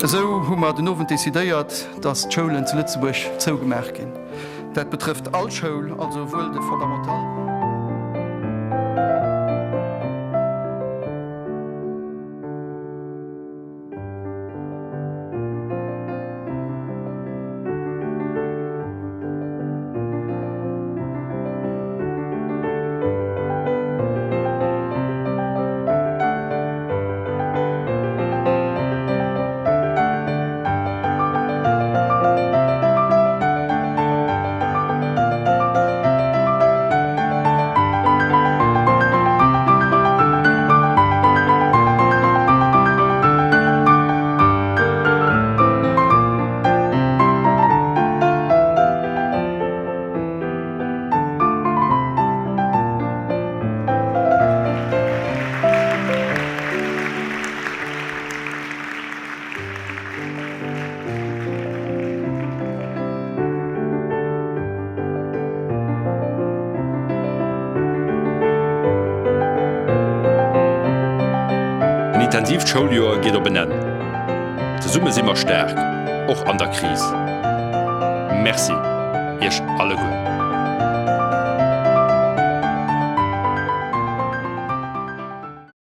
Esou hu mer den Owend decidéiert, dass d'Schoulen zu Lëtzebuerg zougemaach ginn. Dat betrëfft all Schoul, also esouwuel de Fondamental. En intensiivt Schouljoer geet op en Enn. Zesumme si mer staark, och an der Kris. Merci Iech alleguer.